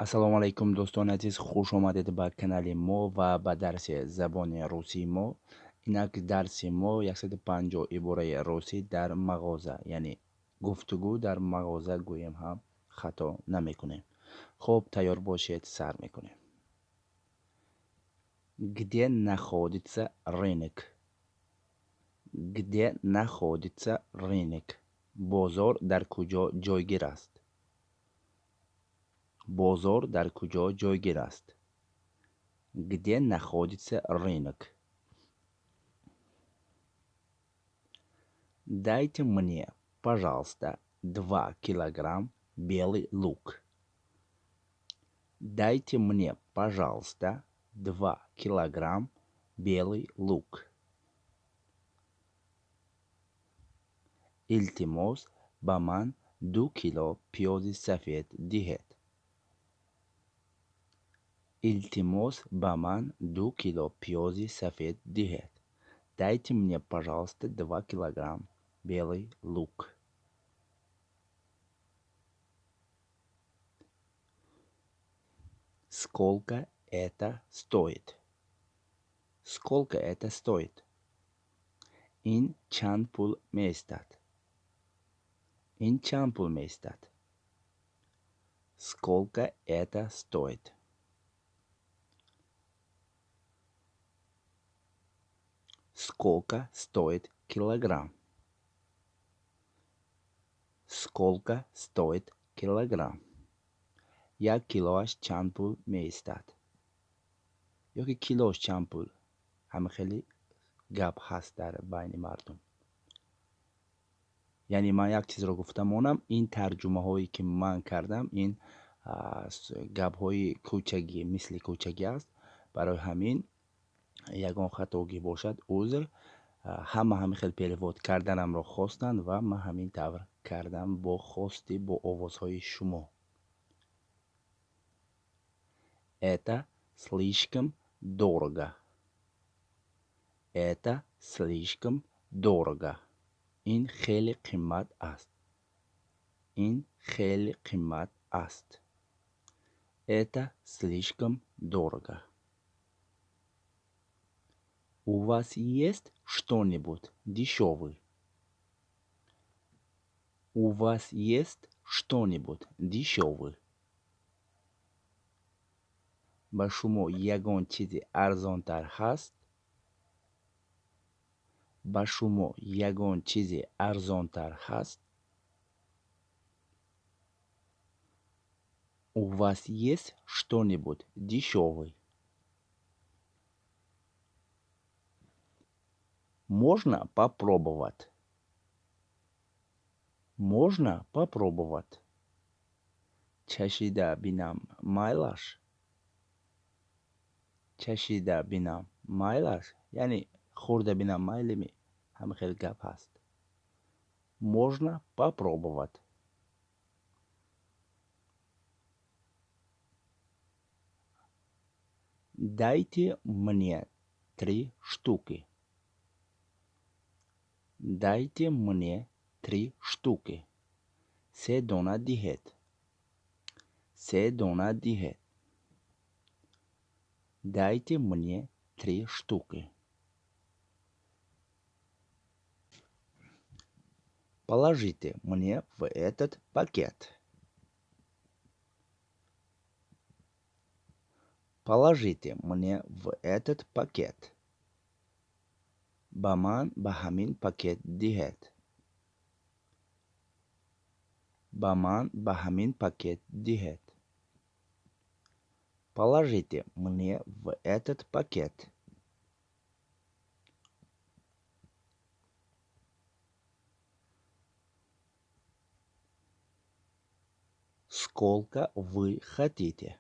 Ассалому алайкум, дӯстони азиз, хуш омадед ба канали мо ва ба дарси забони русии мо. Инак дарси мо 150 ибораи русӣ дар мағоза, яъне гуфтугӯ дар мағоза гӯем ҳам хато намекунем. Хуб, тайёр бошед, сар мекунем. Где находится рынок? Где находится рынок? Бозор дар куҷо ҷойгир аст? Бозор дар куҷо ҷойгир аст? Где находится рынок? Дайте мне, пожалуйста, 2 килограмм белый лук. Дайте мне, пожалуйста, 2 килограмм белый лук. Илтимос, ба ман 2 кило пиёзи сафед диҳед. Илтимос, ба ман 2 кило пиёзи сафед диҳед. Дайте мне, пожалуйста, 2 килограмм белый лук. Сколько это стоит? Сколько это стоит? Ин чанд пул меистад? Ин чанд пул меистад? Сколько это стоит? Сколько стоит килограмм? Сколько стоит килограмм? Як килоаш чанд пул меистад? Ёки килош чанд пул? Ҳама хеле гап ҳаст дар байни мардум. Яъне ман як чизро гуфта монам, ин тарҷумаҳое ки ман кардам, ин гапҳои кӯчагӣ, мисли кӯчагӣ аст. Барои ҳамин ягон хатогӣ бошад, узр. Ҳама ҳамин хел перевод карданамро хостанд ва ман ҳамин тавр кардам бо хости, бо овозҳои шумо. Это слишком дорого. Это слишком дорого. Ин хеле қимат аст. Ин хеле қимат аст. Это слишком дорого. У вас есть что-нибудь дешевый? У вас есть что-нибудь дешевый? Ба шумо ягон чизи арзонтар ҳаст? Ба шумо ягон чизи арзонтар ҳаст? У вас есть что-нибудь дешевый? Можно попробовать? Можно попробовать? Чашида бинам майлаш? Чашида бинам майлаш? Яъне хӯрда бинам майлими? Ҳама хел гап ҳаст. Можно попробовать. Дайте мне 3 штуки. Дайте мне 3 штуки. Се дона диҳед. Се дона диҳед. Дайте мне 3 штуки. Положите мне в этот пакет. Положите мне в этот пакет. Ба ман ба ҳамин пакет диҳед. Ба ман ба ҳамин пакет диҳед. Положите мне в этот пакет. Сколько вы хотите?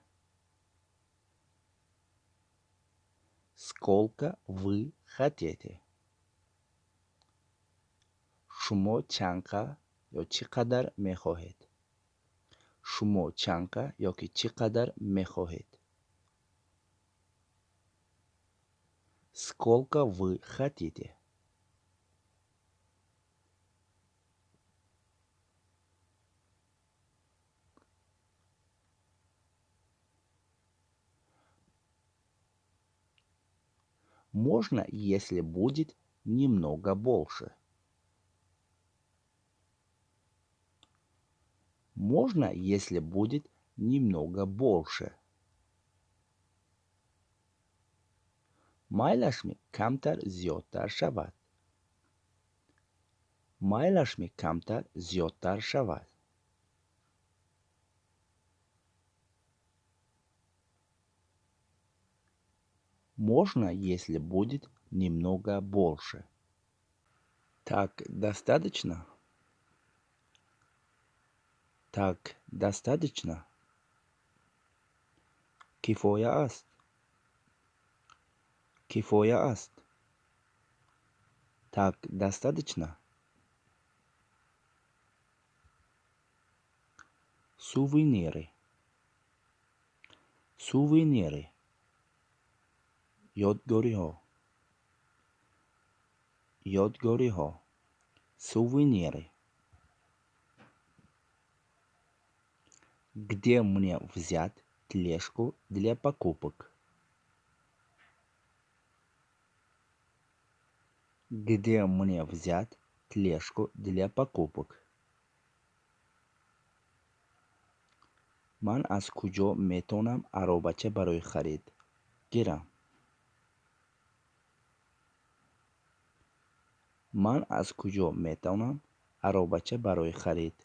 Сколько вы хотите? Шумо чанқа ё чӣ қадар мехоҳед? Шумо чанқа ёки чӣ қадар мехоҳед? Сколько вы хотите? Можно, если будет немного больше. Можно, если будет немного больше. Майлашми камтар зиёдтар шавад? Майлашми камтар зиёдтар шавад? Можно, если будет немного больше. Так достаточно? Так достаточно? Кифоя аст? Кифоя аст? Так достаточно? Сувениры. Сувениры. Ёдгориҳо. Ёдгориҳо. Сувениры. Где мне взять тележку для покупок? Где мне взять тележку для покупок? Ман аз куҷо метавонам аробача барои харид гирам? Ман аз куҷо метавонам аробача барои харид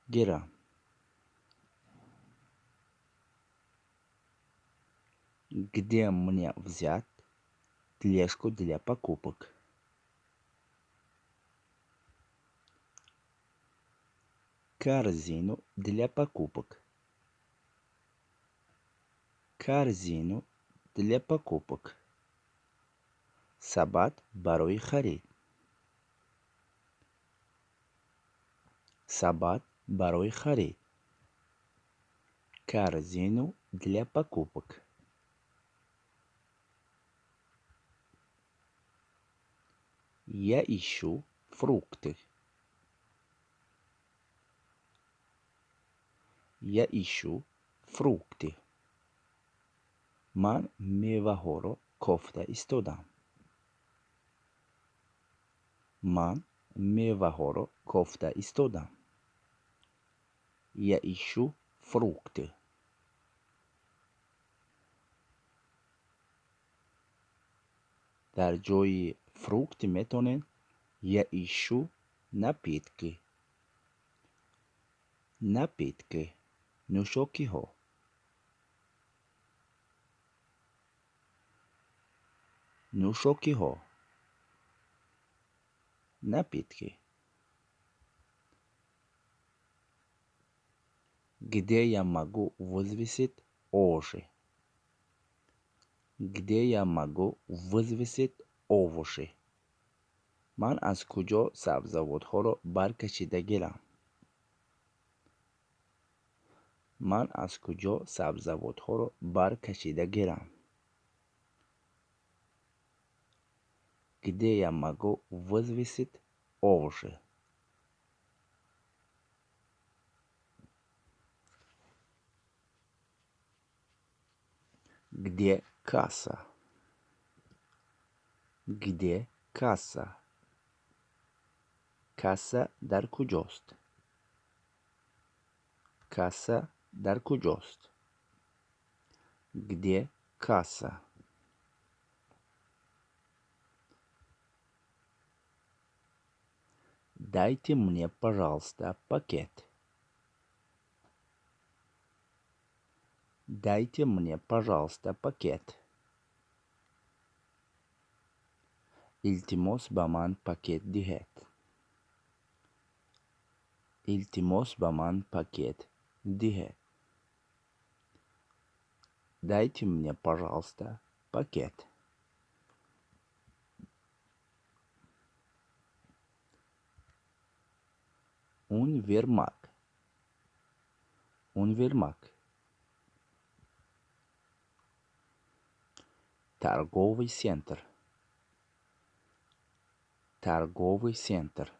гирам? Где мне взять тележку для покупок? Корзину для покупок. Корзину для покупок. Сабат барои харид. Сабат барои харид. Корзину для покупок. Я ищу фрукты. Я ищу фрукты. Ман меваҳоро кофта истодам. Ман меваҳоро кофта истодам. Я ищу фрукты. Дар ҷои фрукты метавонед я ищу напитки. Напитки. Нӯшокиҳо. Нӯшокиҳо. Напитки. Где я могу взвесить овощи? Где я могу взвесить овощи? Ман аз куҷо сабзавотҳоро баркашида гирам? Ман аз куҷо сабзавотҳоро баркашида гирам? Где я могу взвесить овощи? Где касса? Где касса? Касса дар куҷост? Касса дар куҷост? Где касса? Дайте мне, пожалуйста, пакет. Дайте мне, пожалуйста, пакет. Илтимос, ба ман пакет диҳед. Илтимос, ба ман пакет диҳед. Дайте мне, пожалуйста, пакет. Универмаг. Универмаг. Торговый центр. Торговый центр.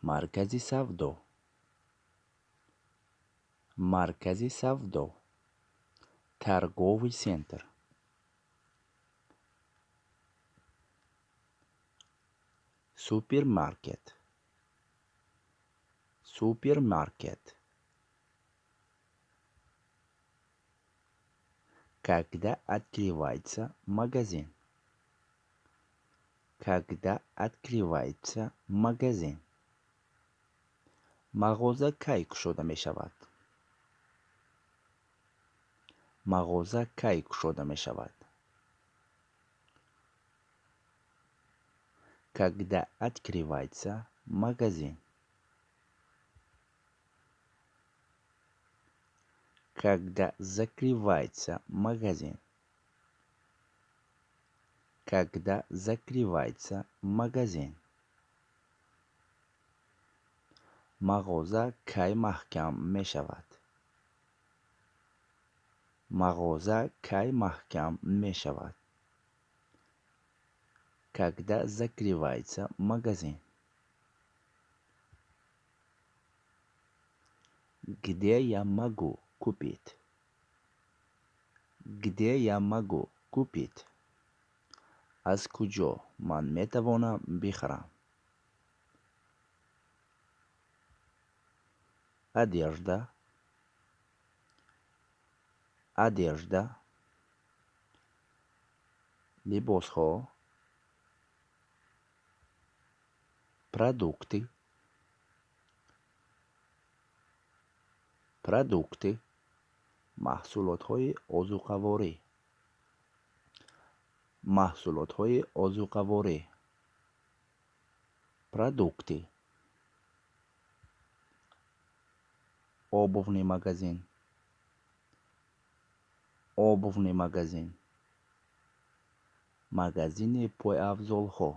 Маркази савдо. Маркази савдо. Торговый центр. Супермаркет. Супермаркет. Когда открывается магазин? Когда открывается магазин? Мағоза кай кушода мешавад? Мағоза кай кушода мешавад? Когда открывается магазин? Когда закрывается магазин? Когда закрывается магазин? Мағоза кай маҳкам мешавад? Мағоза кай маҳкам мешавад? Когда закрывается магазин? Где я могу купить? Где я могу купить? Аз куҷо ман метавонам бихарам? Одежда. Одежда. Либосҳо. Продукты. Продукты. Маҳсулотҳои озуқаворӣ. Маҳсулотҳои озуқаворӣ. Продукты. Обувный магазин. Обувный магазин. Магазини пойафзолҳо.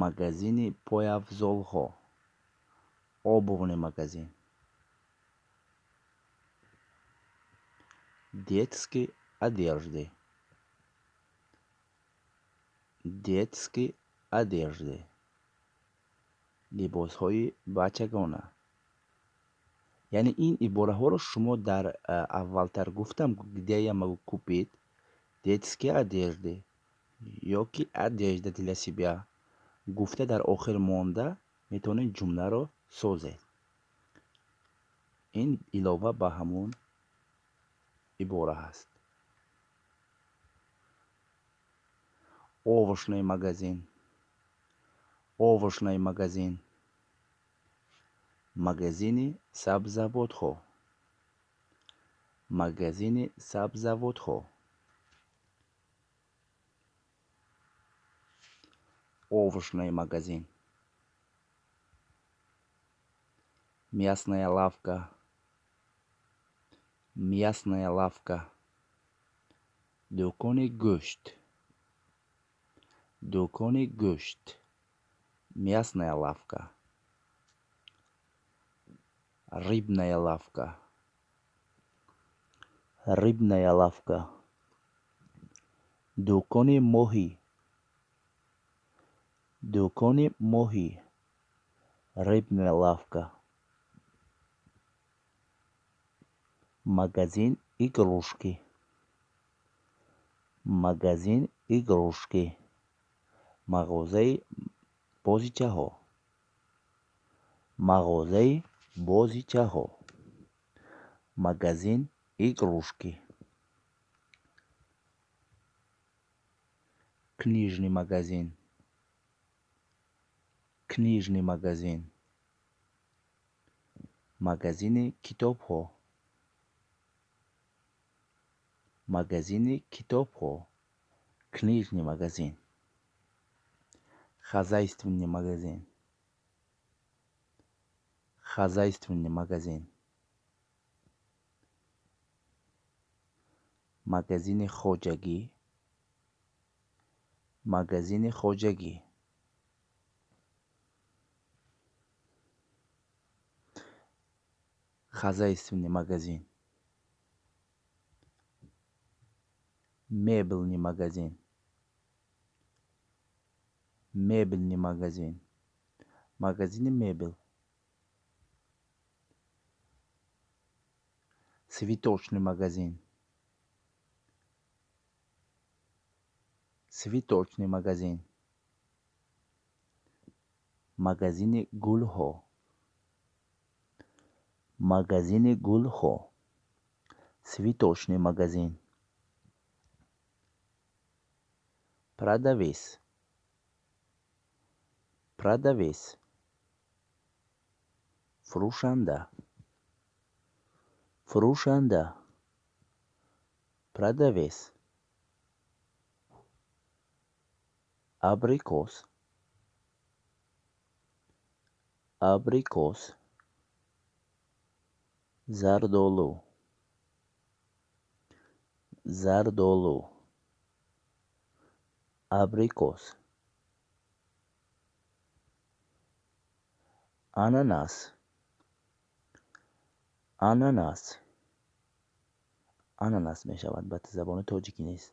Магазини пойафзолҳо. Обувный магазин. Детские одежды. Детские одежды. Либосҳои бачагона. Яъне ин ибораҳоро шумо дар аввалтар гуфтам, где я могу купить детские одежды ё ки одежда для себя гуфта дар охир монда метавонед ҷумларо созед. Ин илова ба ҳамон ибора ҳаст. Овощной магазин. Овощной магазин. Магазини сабзавотҳо. Магазини сабзавотҳо. Овощной магазин. Мясная лавка. Мясная лавка. Дукони гӯшт. Дукони гӯшт. Мясная лавка. Рыбная лавка. Рыбная лавка. Дукони моҳӣ. Дукони моҳӣ. Рыбная лавка. Магазин игрушки. Магазин игрушки. Мағозаи бозичаҳо. Мағозаи бозичаҳо. Магазин игрушки. Книжный магазин. Книжный магазин. Магазини китобҳо. Магазини китобҳо. Книжный магазин. Хозяйственный магазин. Хозяйственный магазин. Магазини хоҷагӣ. Магазини хоҷагӣ. Хозяйственный магазин. Мебельный магазин. Мебельный магазин. Магазини мебел. Цветочный магазин. Цветочный магазин. Магазини гулҳо. Магазини гулҳо. Цветочный магазин. Продавец. Продавец. Фурӯшанда. Фурӯшанда. Продавец. Абрикос. Абрикос. Зардолу. Зардолу. Абрикос. Ананас. Ананас. Ананас мешавад ба забони тоҷикӣ нест.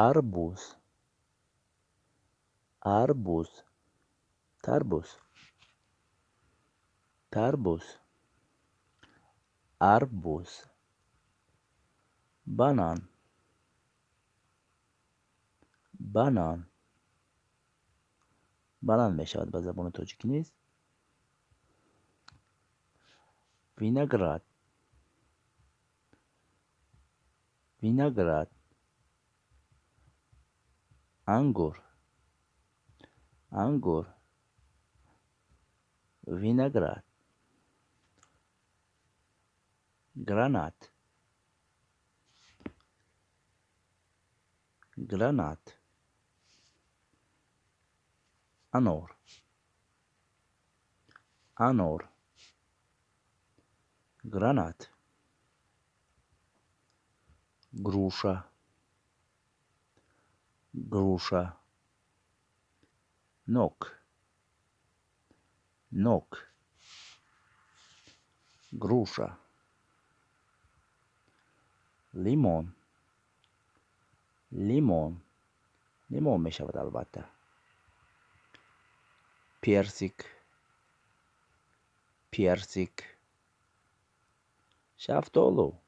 Арбуз. Арбуз. Тарбуз. Тарбуз. Арбуз. Банан. Банан. Банан мешавад ба забони тоҷикӣ нест. Виноград. Виноград. Ангур. Ангур. Виноград. Гранат. Гранат. Анор. Анор. Гранат. Груша. Груша. Нок. Нок. Груша. Лимон. Лимон. Лимон мешавад албатта. Персик. Персик. Шафтолу.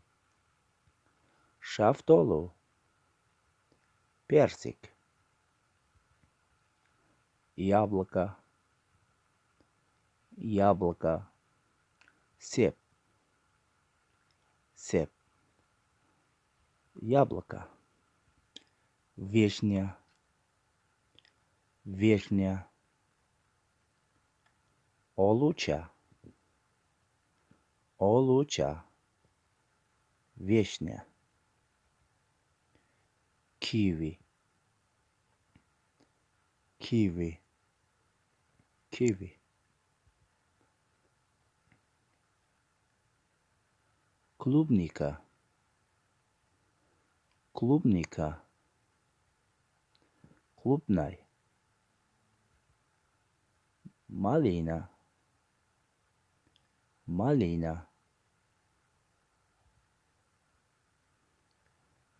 Шафтолу. Персик. Яблоко. Яблоко. Себ. Себ. Яблоко. Вишня. Вишня. Олуча. Олуча. Вишня. Киви. Киви. Киви. Клубника. Клубника. Клубнай. Малина. Малина.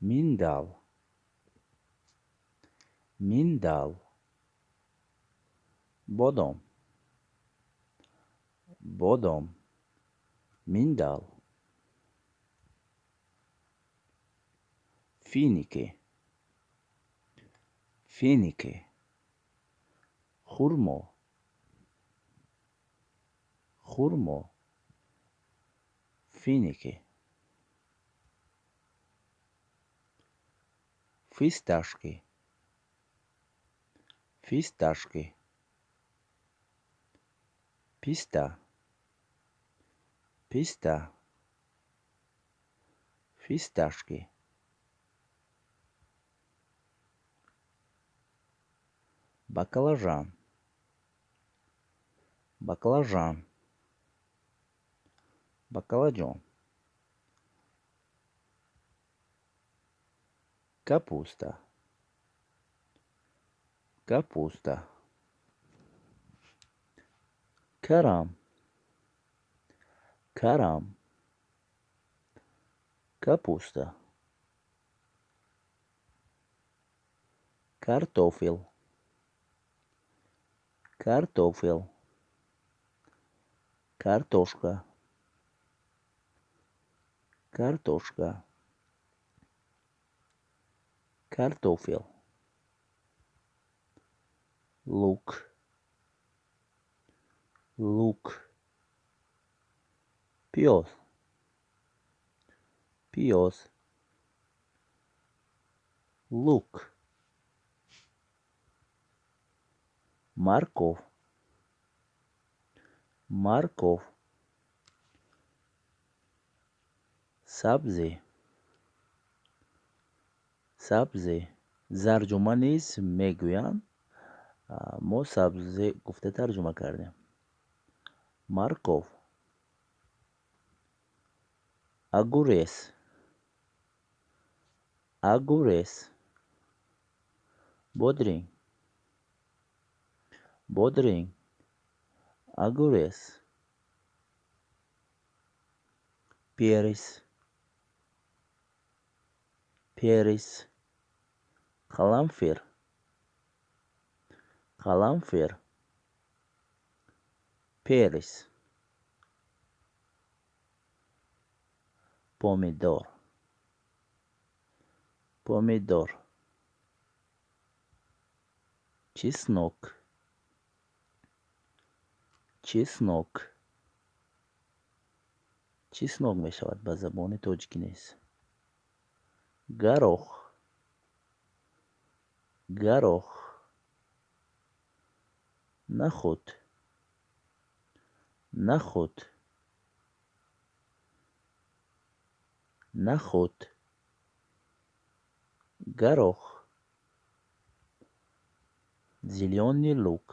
Миндал. Миндал. Бодом. Бодом. Миндал. Финики. Финики. Хурмо. Хурмо. Финики. Фисташки. Фисташки. Писта. Писта. Фисташки. Баклажан. Баклажан. Баклажан. Капуста. Капуста. Карам. Карам. Капуста. Картофель. Картофель. Картошка. Картошка. Картофель. Лук. Лук. Пиёз. Пиёз. Лук. Морковь. Морковь. Сабзӣ. Сабзӣ. Зарҷума низ мегӯянд. Мо сабзӣ гуфта тарҷума кардем. Морковь. Огурец. Огурец. Бодринг. Бодринг. Огурец. Перец. Перец. Қаламфир. Қаламфир. Перец. Помидор. Помидор. Чеснок. Чеснок. Чеснок мешавад ба забони тоҷикӣ низ. Горох. Горох. Нахӯд. Нахӯд. Нахӯд. Горох. Зелёный лук.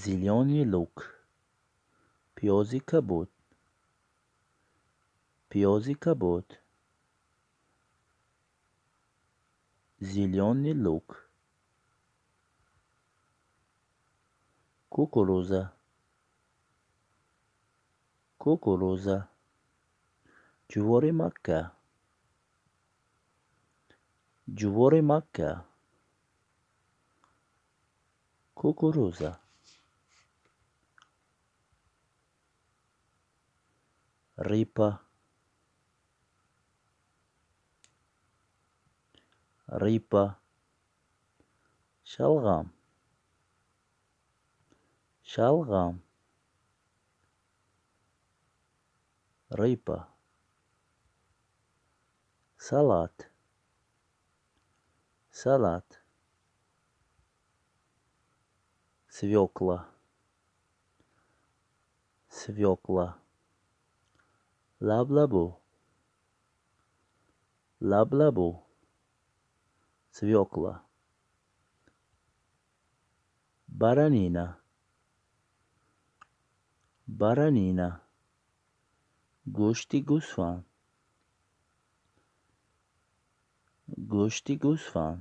Зелёный лук. Пиёзи кабуд. Пиёзи кабуд. Зелёный лук. Кукуруза. Кукуруза. Ҷувори макка. Ҷувори макка. Кукуруза. Репа. Репа. Шалғам. Шалғам. Репа. Салат. Салат. Свёкла. Свёкла. Лаблабу. Лаблабу. Свёкла. Баранина. Баранина. Гӯшти гӯсфанд. Гӯшти гӯсфанд.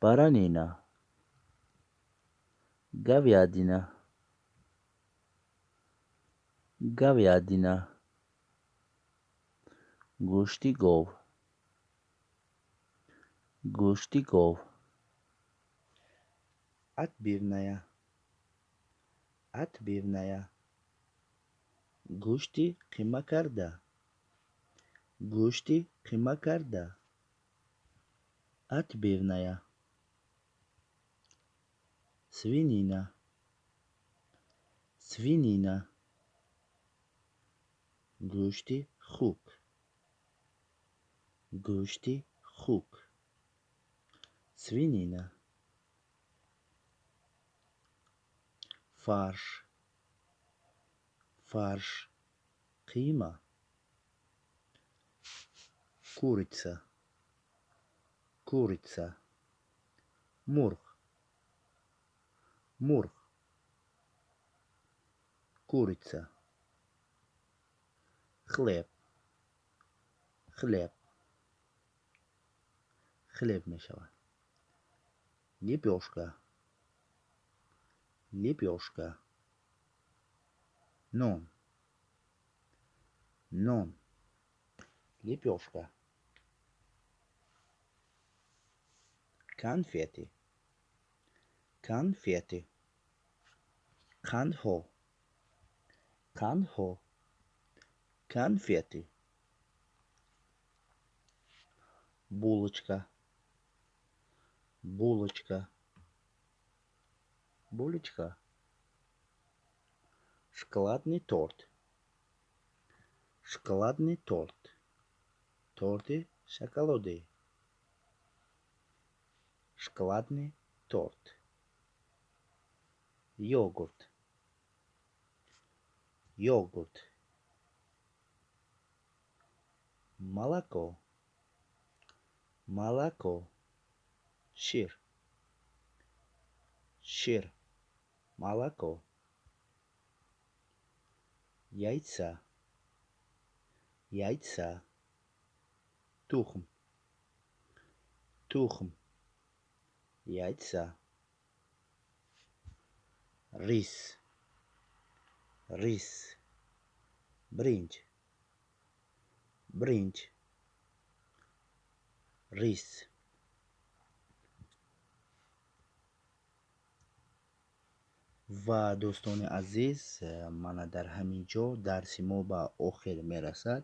Баранина. Говядина. Говядина. Гӯшти гов. Гӯшти гов. Отбивная. Отбивная. Гӯшти қимакарда. Гӯшти қимакарда. Отбивная. Свинина. Свинина. Гӯшти хук. Гӯшти хук. Свинина. Фарш. Фарш. Қима. Курица. Курица. Мурғ. Мурғ. Курица. Хлеб. Хлеб. Хлеб мешавад. Лепёшка. Лепёшка. Нон. Нон. Лепёшка. Конфеты. Конфеты. Қандҳо. Қандҳо. Конфеты. Булочка. Булочка. Булочка. Шоколадный торт. Шоколадный торт. Торти шоколадӣ. Шоколадный торт. Йогурт. Йогурт. Молоко. Молоко. Шир. Шир. Молоко. Яйца. Яйца. Тухм. Тухм. Яйца. Рис. Рис. Биринҷ. Биринҷ. Рис. Ва дӯстони азиз, мана дар ҳамин ҷо дарси мо ба охир мерасад.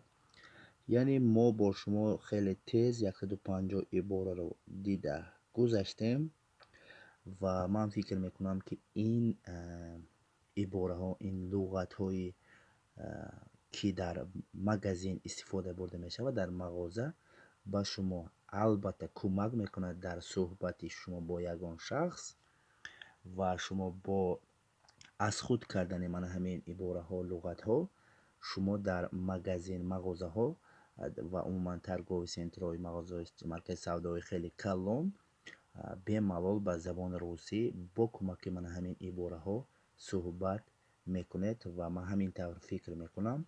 Яъне мо бо шумо хеле тез 150 ибораро дида гузаштем ва ман фикр мекунам, ки ин ибораҳо, ин луғатҳои, ки дар магазин истифода бурда мешавад, дар мағоза, ба шумо албатта кӯмак мекунад дар суҳбати шумо бо ягон шахс ва шумо бо аз худ кардани мана ҳамин ибораҳо, луғатҳо, шумо дар магазин, мағозаҳо ва умуман торговый центрҳои, мағозаҳои, маркази савдои хеле калон бемалол ба забони русӣ бо кӯмаки мана ҳамин ибораҳо суҳбат мекунед. Ва ман ҳамин тавр фикр мекунам.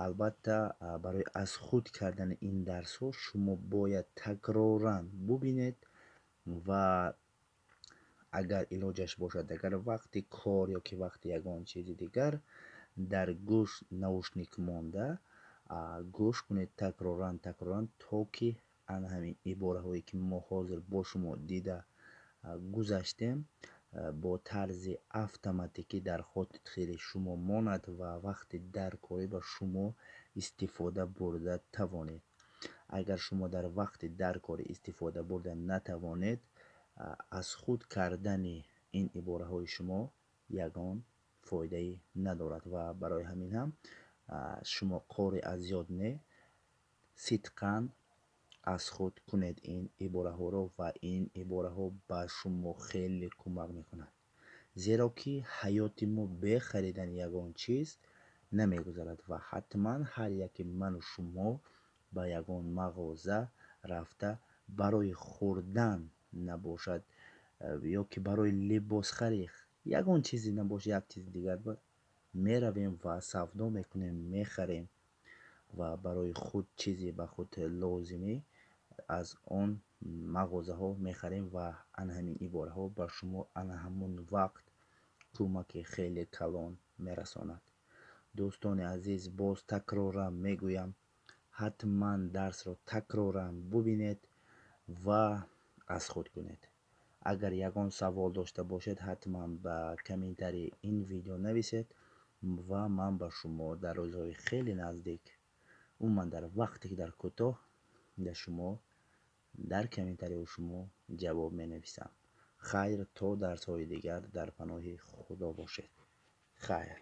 Албатта, барои аз худ кардани ин дарсҳо шумо бояд такроран бубинед ва агар илоҷаш бошад, агар вақти кор ё ки вақти ягон чизи дигар дар гӯш наушник монда гӯш кунед такроран, такроран, то ки ана ҳамин ибораҳое, ки мо ҳозир бо шумо дида гузаштем, бо тарзи автоматикӣ дар хотири шумо монад ва вақти даркорӣ ба шумо истифода бурда тавонед. Агар шумо дар вақти даркорӣ истифода бурда натавонед, аз худ кардани ин ибораҳои шумо ягон фоидае надорад. Ва барои ҳамин ҳам шумо кори аз ёд не, сидқан аз худ кунед ин ибораҳоро ва ин ибораҳо ба шумо хеле кӯмак мекунад, зеро ки ҳаёти мо бе харидани ягон чиз намегузарад ва ҳатман ҳар яке ману шумо ба ягон мағоза рафта барои хӯрдан набошад ё ки барои либосхарид ягон чизе набошад, як чизи дигар меравем ва савдо мекунем, мехарем ва барои худ чизе ба худ лозимӣ аз он мағозаҳо мехарем. Ва ана ҳамин ибораҳо ба шумо ана ҳамон вақт кӯмаки хеле калон мерасонад. Дӯстони азиз, боз такроран мегӯям, ҳатман дарсро такроран бубинед ва аз худ кунед. Агар ягон савол дошта бошед, ҳатман ба комментарии ин видео нависед ва ман ба шумо дар рӯзҳои хеле наздик, умуман дар вақте ки дар кӯтоҳ, дар шумо дар комментарияи шумо ҷавоб менависам. Хайр, то дарсҳои дигар дар паноҳи Худо бошед. Хайр.